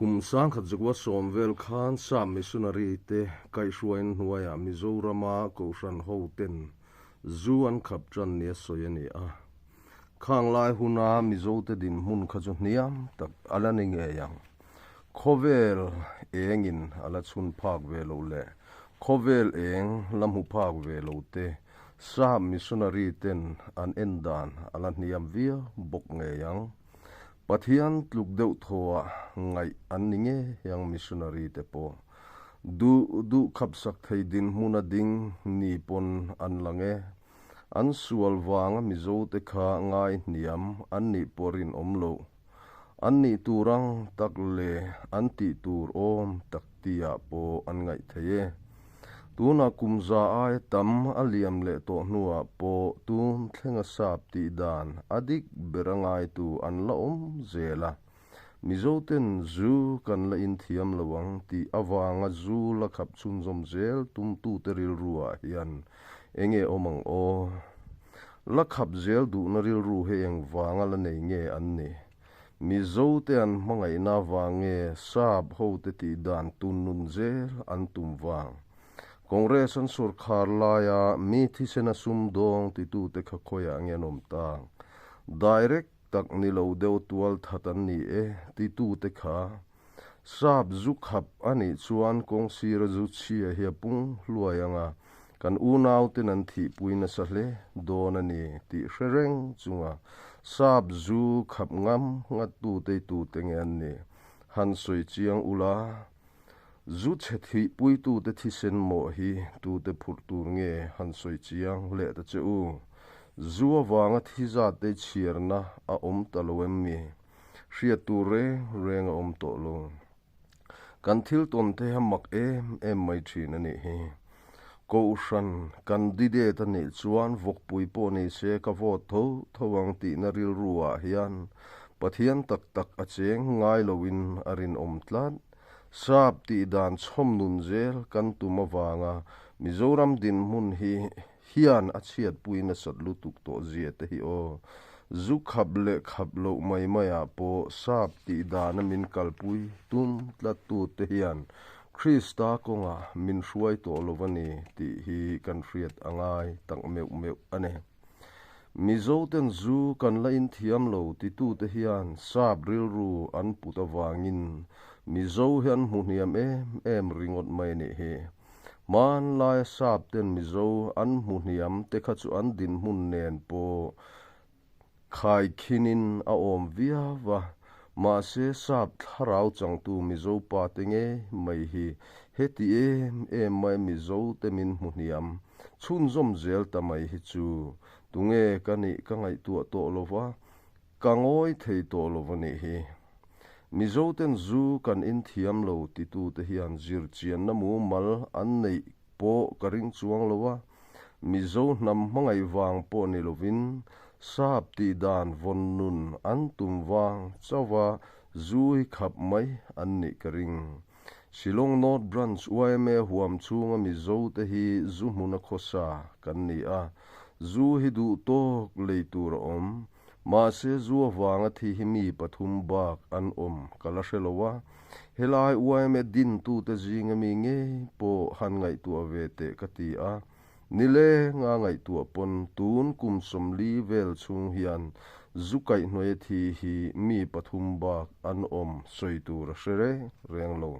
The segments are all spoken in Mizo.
Kum 1910 vel khan Sap missionary te kaihhruain hnuaiah Mizorama kohhran hoten zu an khap tan nia sawi a ni a. Khang lai huna Mizote dinhmun kha chu hniam tak a la ni ngei ang. Khawvel engin a la chhun phak ve loh leh khawvel eng la hmu phak ve lo te Sap missionary ten an en dan a la hniam viau bawk ngei ang. Pathian tluk deuh thawah ngaih an ni ngei ang missionary te pawh. Duh duh khapsak thei dinhmuna ding ni pawn an lang e. An sual vanga Mizo te kha ngai hniam an nih pawh rinawm loh. An nih tur ang tak leh an tih tur awm tak tihah pawh an ngaih thei e. Tunah kum za aia tam a liam leh tawh hnuah pawh tun thlenga sap tih dan a dik ber a ngaitu an la awm zel a. Mizoten zu kan la inthiam lo ang tih avanga zu la khap chhunzawm zel tumtute rilruah hian enge awm ang aw? La khap zel duhna rilru hi engvanga la nei nge an nih? Mizote an hmangaihna vang nge sap hote tih dan tun nun zel an tum vang? Congress an sawrkhar laia mi thisena sumdawng titute kha khawiah nge an awm tang? Direct tak ni lo deuh tual that an ni e titute kha sap zu khap a nih chuan kawngsira zu chhia hi a pung hluai ang a, kan unauten an thihpui nasa hle dawn a ni tih hre reng chunga sap zu khap ngam ngat tute i tute nge an nih han sawi chiang ula, zu chhe thihpuitute thisen mawh hi tute phurh tur nge han sawi chiang leh ta che u. Zu avanga thi zat te chhiarna a awm ta lo em mi? Hriat tur reng reng a awm tawh lo. Kan thil tawn te hi a mak em em mai thin a nih hi. Kohhran candidate a nih chuan vawkpui pawh ni se ka vote tho tho ang tihna rilru ah hian Pathian tak tak a cheng ngai loin a rinawm tlat. Sap tih dan chhawm nun zel kan tum avanga Mizoram dinhmun hi hian a chhiatpui nasat lutuk tawh zia te hi aw. Zu khap leh khap loh mai maiah pawh sap tih dana min kalpui tum tlattu te hian Krista kawngah min hruai tawh lo a ni tih hi kan hriat a ngai tak meuh meuh a ni. Mizoten zu kan la inthiam lo titute hian sap rilru an put avangin Mizo hi an hmu hniam em em ringawt mai a nih hi. Hmanlaia sap ten Mizo an hmu hniam te kha chu an dinhmun nen pawh khaikhinin a awm viau va, mahse sap thlarau changtu Mizo pa te ngei mai hi heti em em mai Mizo te min hmu hniam chhunzawm zel ta mai hi chu tunge ka nih ka ngaihtuah tawh lo va, Ka ngawi thei tawh lo va nih hi. Mizoten zu kan inthiam lo titute hian zirchianna mumal an neih pawh ka ring chuang lo a, Mizo hnam hmangaih vang pawh ni lovin sap tih dan vawn nun an tum vang chauha zu hi khap mai an nih ka ring. Shillong North Branch yma huam chhunga Mizote hi zu hmuna khawsa kan ni a, zu hi duh tawk lei tur a awm. Mahse zu avanga thi hi mi pathum bak an awm ka la hre lo a, helai yma dintute zinga mi ngei pawh han ngaihtuah ve teh ka ti a, Nilenga ngaihtuah pawn tun kum 40 vel chhung hian zu kaihhnuaia thi hi mi pathum bak an awm sawi tur a hre reng reng lo.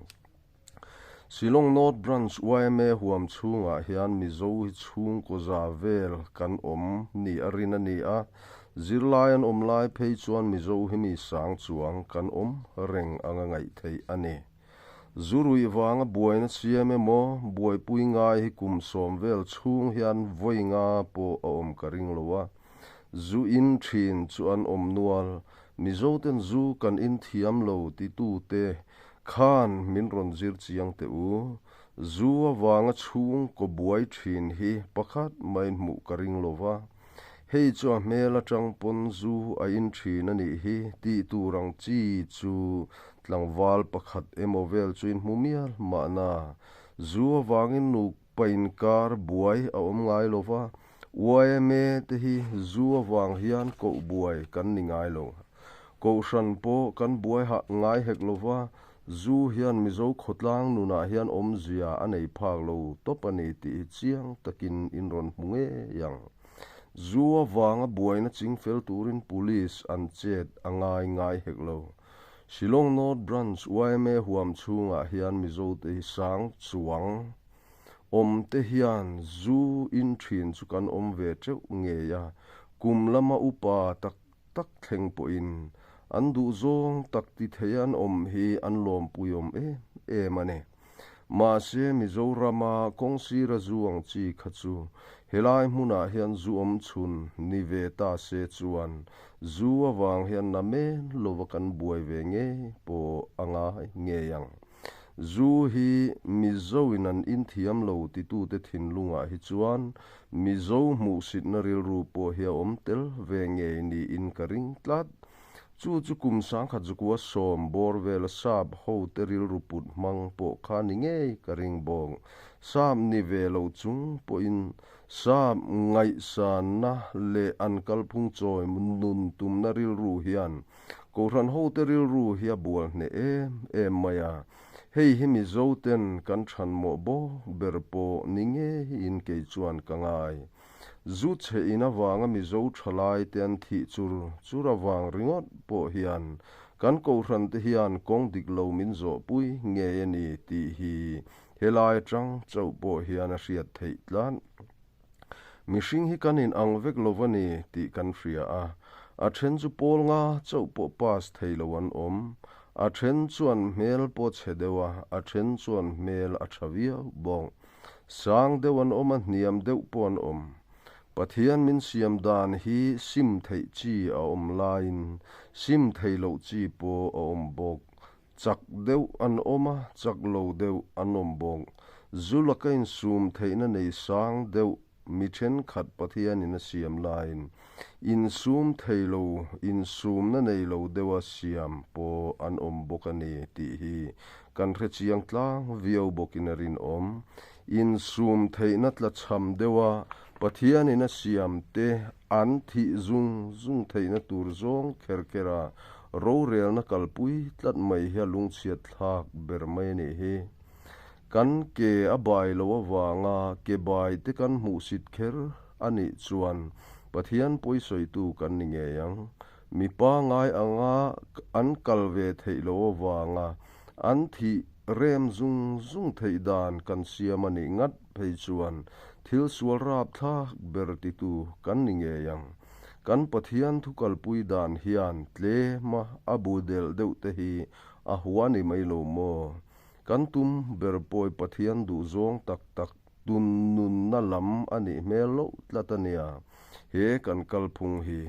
Shillong North Branch yma huam chhungah hian Mizo hi chhungkaw za vel kan awm ni a rin a ni a, zirlai an awm lai phei chuan Mizo hi mi sang chuang kan awm reng anga ngaih theih a ni. Zu ruih vanga buaina siam emaw, buaipui ngai hi kum 10 vel chhung hian vawi nga pawh a awm ka ring lo a. Zu in thin chu an awm nual. Mizoten zu kan in thiam lo titute khan min rawn zir chiang teh u. Zu avanga chhung kaw buai thin hi pakhat maiin hmuh ka ring lo va. Hei chu a hmel atang pawn zu a in thin a nih hi tih tur ang chi chu tlangval pakhat emaw vel chu in hmu mial mahna. Zu avangin nupa inkar buai a awm ngai lo va, yma te hi zu avang hian koh buai kan ni ngai lo. Kohhran pawh kan buai hah ngai hek lo va, Zu hian Mizo khawtlang nunah hian awmzia a nei phak lo tawp a ni tih hi chiang takin in rawn hmu ngei ang. Zu avanga buaina chingfel turin Police an chet a ngai ngai hek lo. Shillong North Branch yma huam chhungah hian Mizote hi sang chuang awm te hian zu in thin chu kan awm ve teuh ngei a, kum lama upa tak tak thleng pawhin an duhzawng tak ti thei an awm hi an lawmpuiawm em em a ni. Mahse Mizorama kawng sira zu ang chi kha chu helai hmunah hian zu awm chhun ni ve ta se chuan zu avang hian na men lova kan buai ve ngei pawh a ngai ngei ang. Zu hi Mizo in an inthiam lo titute thinlungah hi chuan Mizo hmuhsitna rilru pawh hi a awm tel ve ngei niin ka ring tlat. Chu chu kum sangkhat zakua sawm bawr vela sap hote rilru put hmang pawh kha ni ngei ka ring bawk. Sap ni ve lo chung pawhin sap ngaihsanna leh an kalphung chawi nun tumna rilru hian Kohhran hote rilru hi a bual hneh em em mai a, hei hi Mizo ten kan chhan mawh bawk ber pawh ni ngeiin kei chuan ka ngai. Zu chhe in avanga Mizo thalai te an thih chur chur avang ringawt pawh hian kan kohhran te hian kawng dik lo min zawhpui ngei a ni tih hi helai atang chauh pawh hian a hriat theih tlat. Mihring hi kan in ang vek lo va ni tih kan hria a, a then chu pawl nga chauh pawh pass thei lo an awm. A then chuan hmel pawh chhe deuh a, a then chuan hmel a tha viau bawk. Sang deuh an awm a, hniam deuh pawh an awm. Pathian min siam dan hi sim theih chi a awm laiin sim theih loh chi pawh a awm bawk. Chak deuh an awm a, chak lo deuh an awm bawk. Zu laka insum theihna nei sang deuh mi thenkhat Pathianin a siam laiin insum thei lo, insumna nei lo deuha siam pawh an awm bawk a ni tih hi kan hre chiang tlang viau bawkin a rinawm. Insum theihna tlachham deuha Pathianin a siam te an thih zung zung theihna tur zawng kher kher a, rorelna kalpui tlat mai hi a lungchhiat thlak ber mai a nih hi. Kan ke a bai lo avanga ke bai te kan hmuhsit kher a nih chuan Pathian pawisawitu kan ni ngei ang. Mi pangai anga an kal ve theih loh avanga an thih rem zung zung theih dan kan siam a nih ngat phei chuan thil sual rapthlak ber titu kan ni ngei ang. Kan Pathian thu kalpui dan hian tlema a bu delh deuh te hi a hua ni mai lo maw? Kan tum ber pawi Pathian duhzawng tak tak tun nunna lam a nih hmel loh tlat a nia he kan kalphung hi.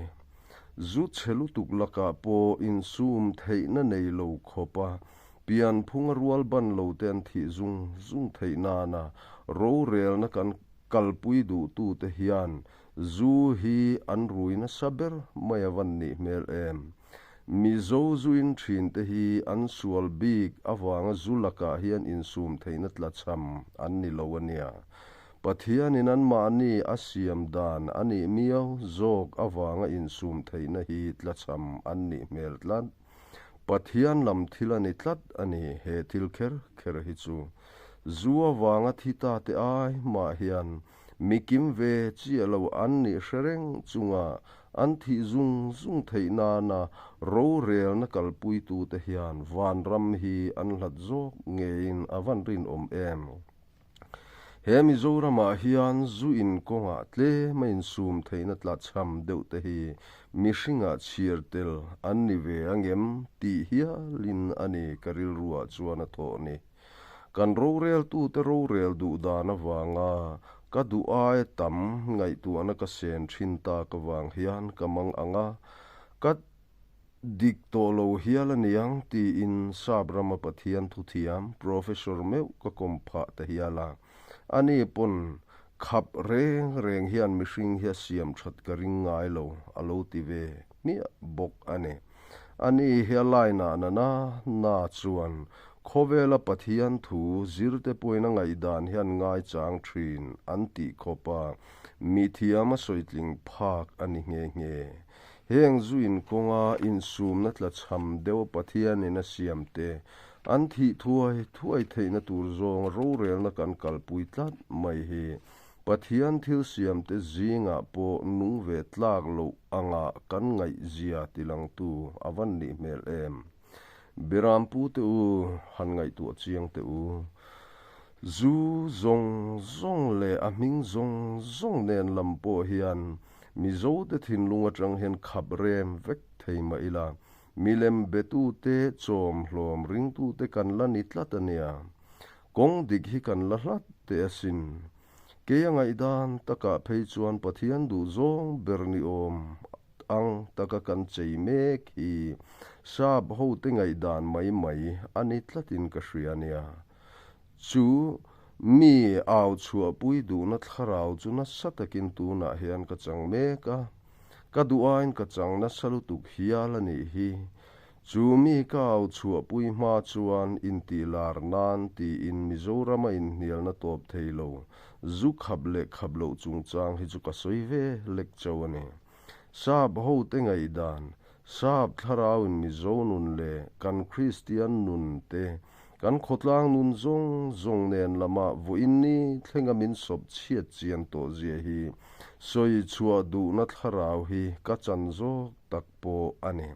Zu chhe lutuk lakah pawh insum theihna nei lo khawpa pianphunga rual ban lo te an thih zung zung theih nana rorelna kan kalpui duhtute hian zu hi an rui nasa ber mai a van nih hmel em. Mizo zu in thin te hi an sual bik avanga zu lakah hian insum theihna tlachham an ni lo a nia. Pathianin anmahni a siam dan a nih miau zawk avanga insum theihna hi tlachham an nih hmel tlat. Pathian lam thil a ni tlat a ni he thil kher kher hi chu. Zu avanga thi ta te ai mah hian Mi kim ve chiah lo an nih hre reng chunga an thih zung zung theih nana rorelna kalpuitute hian vanram hi an hlat zawk ngeiin a van rinawm em? He Mizoramah hian zu in kawngah tlem a insum theihna tlachham deuh te hi mihringah chhiar tel an ni ve angem tih hialin a ni ka rilruah chuan a thawh ni. Kan roreltute rorel duh dan avanga ka duh aia tam ngaihtuahna ka sen thin tak avang hian ka mang ang a, ka dik tawh lo hial a niang tiin Sap rama Pathian thuthiam Professor meuh ka kawm phah ta hial a. Ani pawn khap reng reng hian mihring hi a siam that ka ring ngai lo a lo ti ve hmiah bawk a ni. Ani hi a line-ah na na na chuan khawvela Pathian thu zirte pawhin a ngaihdan hian ngaichang thin an tih khawp a, mi thiam a sawitling phak a ni nghe nghe. Heng zu inkawnga insumna tlachham deuh Pathianin a siam te, an thih thuai thuai theihna tur zawnga rorelna kan kalpui tlat mai hi Pathian thil siamte zingah pawh nung ve tlak loh anga kan ngaihzia tilangtu a van nih hmel em. Berampu te u, han ngaihtuah chiang teh u. Zu zawng zawng leh a hming zawng zawng nen lam pawh hian Mizote thinlung atang hian khap rem vek thei mah ila, milem betute chawm hlawm ringtute kan la ni tlat a nia. Kawng dik hi kan la hlat teh asin. Kei a ngaihdan takah phei chuan Pathian duh zawng ber ni awm ang taka kan chei mek hi sap hote ngaihdan mai mai a ni tlatin ka hria nia. Chu mi au chhuahpui duhna thlarau chu nasa takin tunah hian ka chang mek a, ka duh aiin ka chang nasa lutuk hial a nih hi. Chu mi ka au chhuahpui hma chuan intih lar nan tiin Mizorama inhnialna tawp thei lo, zu khap leh khap loh chungchang hi chu ka sawi ve lek chauh a ni. Sap hote ngaihdan, Sap thlarauin Mizo nun leh kan Kristian nun te, kan khawtlang nun zawng zawng nen lama vawiin ni thlenga min sawp chhiat chian tawh zia hi sawi chhuah duhna thlarau hi ka chan zawk tak pawh a ni.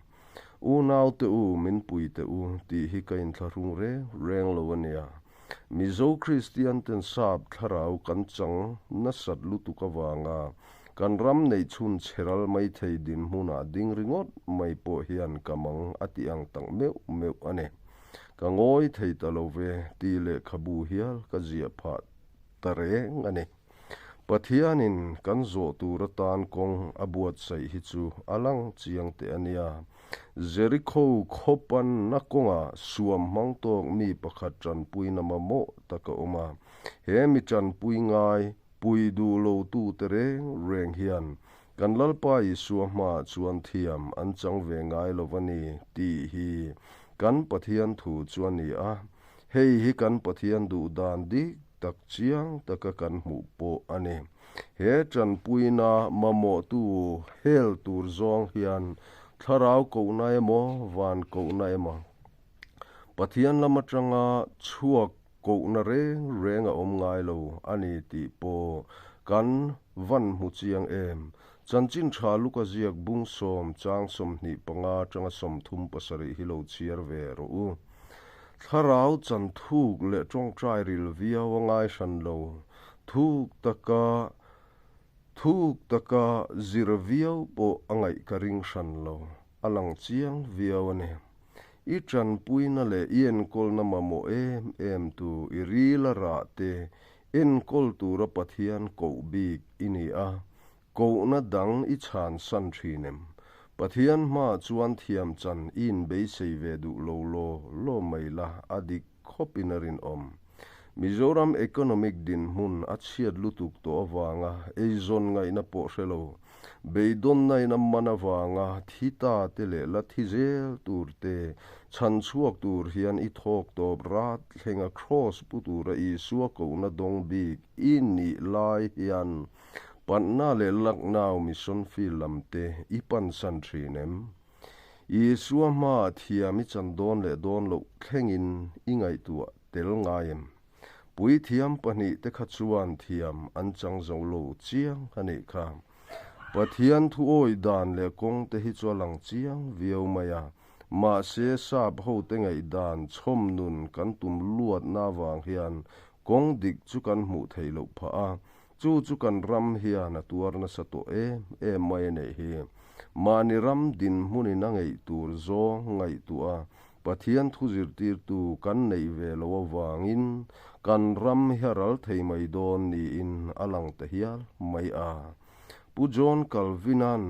Unaute u, min pui teh u tih hi ka inthlahrung reng reng lo a nia. Mizo Kristian ten sap thlarau kan chang nasat lutuk avanga kan ram neih chhun chheral mai thei dinhmunah ding ringawt mai pawh hian ka mang a ti ang tak meuh meuh a ni. Ka ngawi thei ta lo ve tih lehkhabu hial ka ziah phah ta reng a ni. Pathianin kan zawh tur atan kawng a buatsaih hi chu a lang chiang teh a nia. Jerikho khaw panna kawngah suam hmang tawk mi pakhat tanpuina mamawh tak a awm a. He mi tanpui ngai pui duh lo tute reng reng hian kan Lalpa Isua hmaah chuan thiam an chang ve ngai lo va ni tih hi kan Pathian thu chu a ni a. Hei hi kan Pathian duh dan dik tak chiang taka kan hmuh pawh a ni. He tanpuina mamawhtu hel tur zawng hian thlarau kohna emaw, van kohna emaw, Pathian lam atanga chhuak kohna reng reng a awm ngai lo a ni tih pawh kan van hmu chiang em. Chanchin tha Luka ziak bung sawm chang 25 atanga 37 hi lo chhiar ve rawh u. Thlarau chan thuk leh tawngtai ril viau a ngai hran lo. Thuk taka thuk taka zir viau pawh a ngaih ka ring hran lo. A lang chiang viau a ni. I tanpuina leh i enkawlna mamawh em em tu i ril a rah te enkawl tura Pathian koh bik i ni a. Kohna dang i chhan san thin em? Pathian hmaah chuan thiam chan i inbeisei ve duh lo law law mai la a dik khawpin a rinawm. Mizoram economic dinhmun a chhiat lutuk tawh avanga eizawn ngaihna pawh hre lo, beidawnna in a man avanga thi ta te leh la thi zel tur te chhan chhuak tur hian i thawk tawp rat thlenga kraws pu tura Isua kohna dawng bik i nih lai hian Patna leh Lucknow Mission Field lam te i pansan thin em? Isua hmaah thiam i chan dawn leh dawn loh thlengin i ngaihtuah tel ngai em? Puithiam pahnih te kha chuan thiam an chang zo lo chiang a nih kha. Pathian thu awih dan leh kawng te hi chu a lang chiang viau mai a, mahse sap ho te ngaihdan chhawm nun kan tum luatna avang hian kawng dik chu kan hmuh theih loh phah a, Chu chu kan ram hian a tuar nasa tawh em em mai a neih hi. Mahni ram dinhmunin a ngeih tur zawng ngaihtuah a, Pathian thu zirtirtu kan neih ve loh avangin kan ram hi a ral thei mai dawn niin a lang ta hial mai a. Pu John Calvin-a'n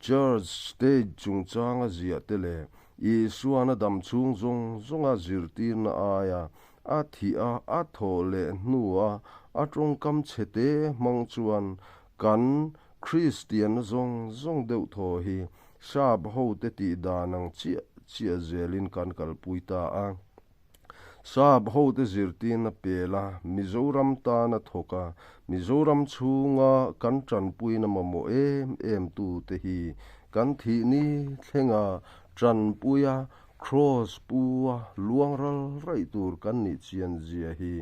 Church stage chungchanga ziah te leh Isua'n a dam chhung zawng zawnga zirtirna aia A thih a, a thawh leh hnua a tawngkam chhe te hmang chuan kan Kristianna zawng zawng deuh thaw hi sap hote tih dan ang chiah chiah zelin kan kalpui ta a. Sap hote zirtirna pela Mizoram tana thawk a, Mizoram chhunga kan tanpuina mamawh em em tute hi kan thih ni thlenga tanpuia. Kraws pu-a luang ral raih tur kan nih chian zia hi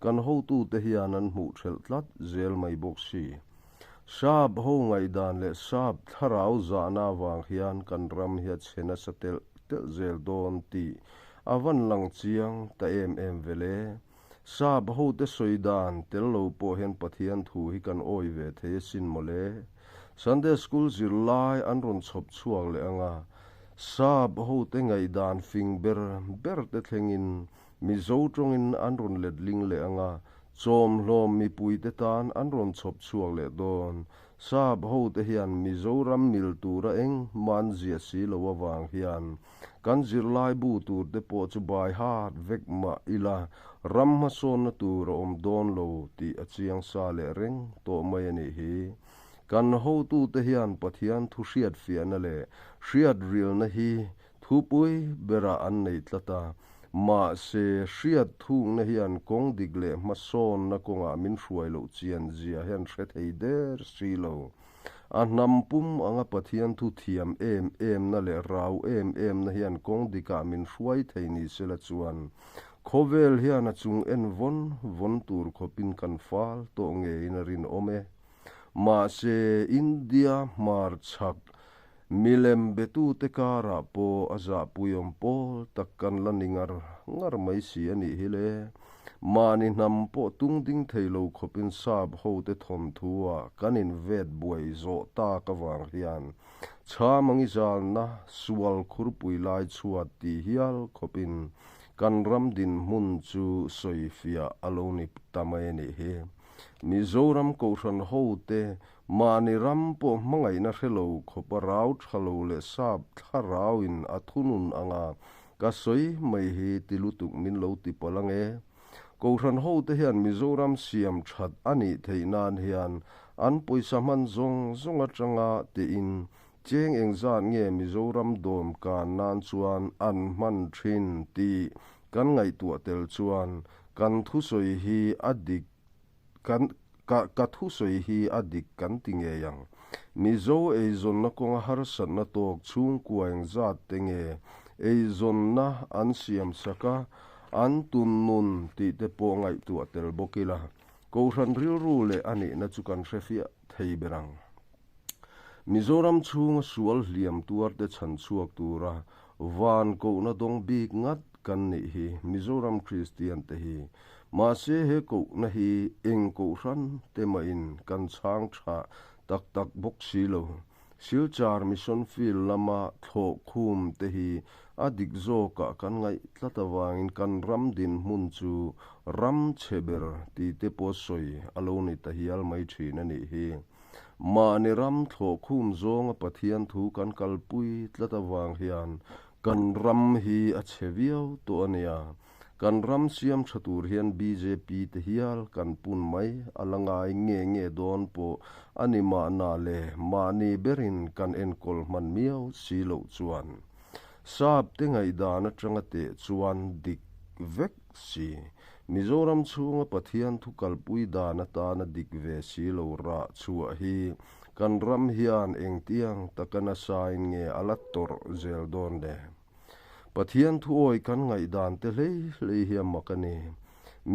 kan hotute hian an hmuh thelh tlat zel mai bawk si. Sap ho ngaihdan leh sap thlarau zahna avang hian kan ram hi a chhe nasa telh telh zel dawn tih a van lang chiang ta em em ve le. Sap hote sawi dan tel lo pawh hian Pathian thu hi kan awi ve thei asin mawle. Sunday School zirlai an rawn chhawp chhuak leh ang a, sap hote ngaihdan fing ber ber te thlengin Mizo tawngin an rawn letling leh ang a, chawmhlawm mipuite tan an rawn chhawp chhuak leh dawn. Sap hote hian Mizoram mil tura engmah an ziah si lo avang hian kan zirlaibu turte pawh chu bai hat vek mah ila ram hmasawnna tur a awm dawn lo tih a chiang sa leh reng tawh mai a nih hi. Kan hotute hian Pathian thu hriatfiahna leh hriatrilna hi Thupui berah an nei tlat a, mahse hriat thukna hian kawng dik leh hmasawnna kawngah min hruai loh chian zia hian hre thei der si lo. A hnam pum anga Pathian thu thiam em emna leh rau em emna hian kawng dikah min hruai thei ni sela chuan khawvel hian a chung en vawn vawn tur khawpin kan fal tawh ngeiin a rinawm e. Mahse, India hmarchhak milem betute karah pawh a zahpuiawm pawl tak kan la ni ngar ngar mai si a nih hi le. Mahni hnam pawh tung ding thei lo khawpin sap hote thawnthu-ah kan invet buai zawh tak avang hian chhamangi zalna sual khurpui lai chhuat ti hial khawpin kan ram dinhmun chu sawifiah a lo ni ta mai a nih hi. Mizoram Kohhran hote mahni ram pawh hmangaihna hre lo khawpa rau tha lo leh sap thlarauin a thunun anga ka sawi mai hi ti lutuk min lo ti palh ange. Kohhran hote hian Mizoram siam that a nih theih nan hian an pawisa hman zawng zawng atanga tein cheng engzat nge Mizoram dawm kan nan chuan an hman thin tih kan ngaihtuah tel chuan Kan thusawi hi a dik kan ka ka thusawi hi a dik kan ti ngei ang. Mizo eizawnna kawnga harsatna tawk chhungkua engzat te nge eizawnna an siam sak a, an tun nun tih te pawh ngaihtuah tel bawk ila, Kohhran rilru leh a nihna chu kan hre fiah thei ber ang. Mizoram chhunga sual hliam tuarte chhan chhuak tura van kohna dawng bik ngat kan nih hi Mizoram Kristian te hi. Mahse he kohna hi eng kohhran te mahin kan chhang tha tak tak bawk si lo. Silchar Mission Field lama thlawh khum te hi a dik zawkah kan ngaih tlat avangin kan ram dinhmun chu ram chhe ber tih te pawh sawi a lo ni ta hial mai thin a nih hi. Mahni ram thlawh khum zawnga Pathian thu kan kalpui tlat avang hian kan ram hi a chhe viau tawh a nia. Kan ram siam tha tur hian bjp te hial kan pun mai a la ngai nge nge dawn pawh a ni mahna le mahni berin kan enkawl hman miau si loh chuan. Sap te ngaihdan atanga teh chuan dik vek si. Mizoram chhunga Pathian thu kalpui dan atana dik ve si lo rah chhuah hi kan ram hian engtiang taka nasain nge a la tawrh zel dawn le? Pathian thu awi kan ngaihdan te hlei hlei hi a mak a ni.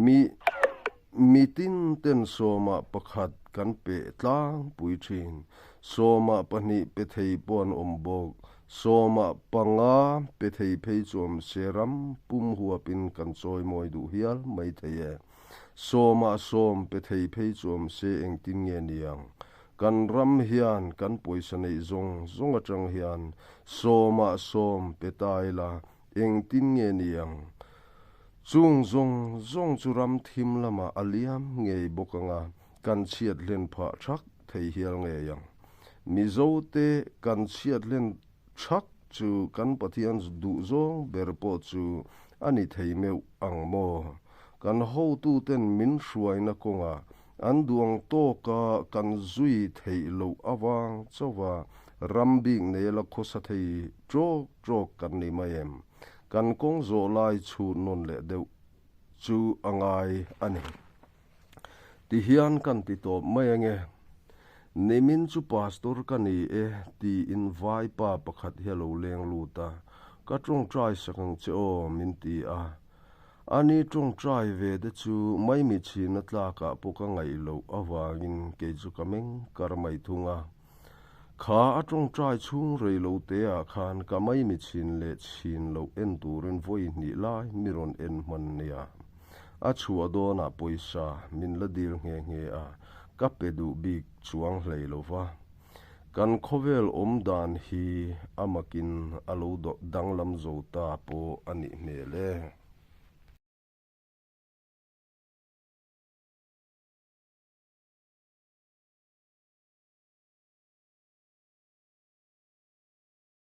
Mi mitin ten sawmah pakhat kan peh tlangpui thin. Sawmah pahnih pe thei pawh an awm bawk. Sawmah panga pe thei phei chu awm se ram pum huapin kan chawimawi duh hial mai thei e. Sawmah sawm pe thei phei chu awm se engtin nge niang? Kan ram hian kan pawisa neih zawng zawng atang hian sawmah sawm pe ta ila engtin nge niang? Chung zawng zawng chu ram thim lamah a liam ngei bawk anga kan chhiat hlen phah thak thei hial ngei ang. Mizote kan chhiat hlen thak chu kan Pathian duh zawng ber pawh chu a ni thei meuh ang maw? Kan hotuten min hruaina kawngah an duang tawka kan zui theih loh avang chauha ram bik nei la khawsa thei trawk trawk kan ni mai em? Kan kawng zawh lai chhut nawn leh deuh chu a ngai a ni. Tihian kan ti tawp mai ange. Nimin chu pastor ka ni e tiin vaipa pakhat hi a lo leng lut a. Ka ṭawngṭai sak ang che aw, min ti a. Ani ṭawngṭai ve te chu maimichhina tlakah pawh ka ngaih loh avangin kei chu ka meng kar mai thung a. Kha a ṭawngṭai chhung rei lo teah khan ka maimichhin leh chhin loh en turin vawi hnih lai mi rawn en hman nia. A chhuah dawnah pawisa min la dil nghe nghe a, ka pe duh bik chuang hlei lo va. Kan khawvel awm dan hi a makin a lo danglam zo ta pawh a nih hmel e.